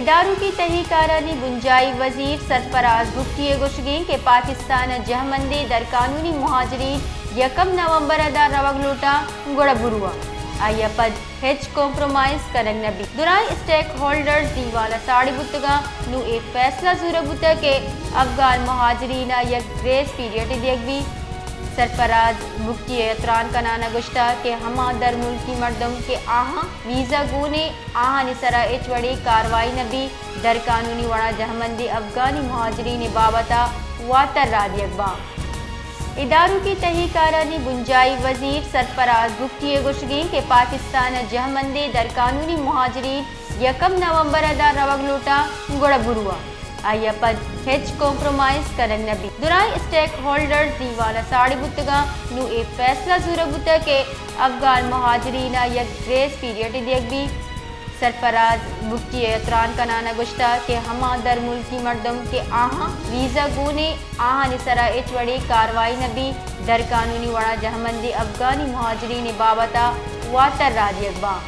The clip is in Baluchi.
اداروکی تہی کارانی بنجاہی وزیر سرفراز بگٹی ء گوشگیں کہ پاکستان ء جہمندیں درقانونی مہاجرین یکم نومبر ء داں روگ لوٹاں گڑا برواں، آئی ء پد ہچ کمپرومائز کنگ نہ بیت۔ درائیں اسٹیک ہولڈرز دیوان ء ساڑی بوتگاں، نوں اے فیصلہ زورگ بوتگ کہ افغان مہاجرین ء یک گریس پیریڈ دیگ بیت۔ سرفراز بگٹی ء تران کنان ء گوشتگ کہ ہما درملکی مردم کہ آہاں ویزا گون انت، آہانی سرا ہچ وڑیں کاروائی نہ بیت، درقانونی وڑا جہمندیں افغانی مہاجرین ء بابت ء واتر راہ دیگ باں۔ اداروکی تہی کارانی بنجاہی وزیر سرفراز بگٹی ء گوشگیں کہ پاکستان ء جہمندیں درقانونی مہاجرین یکم نومبر ء داں روگ لوٹاں گڑا برواں، آئی ء پد ہچ کمپرومائز کنگ نہ بیت۔ درائیں اسٹیک ہولڈرز دیوان ء ساڑی بوتگاں، نوں اے فیصلہ زورگ بوتگ کہ افغان مہاجرین ء یک گریس پیریڈ دیگ بیت۔ سرفراز بگٹی ء تران کنان ء گوشتگ کہ ہما درملکی مردم کہ آہاں ویزا گون انت، آہانی سرا ہچ وڑیں کاروائی نہ بیت، درقانونی وڑا جہمندیں افغانی مہاجرین ء بابت ء واتر راہ دیگ باں۔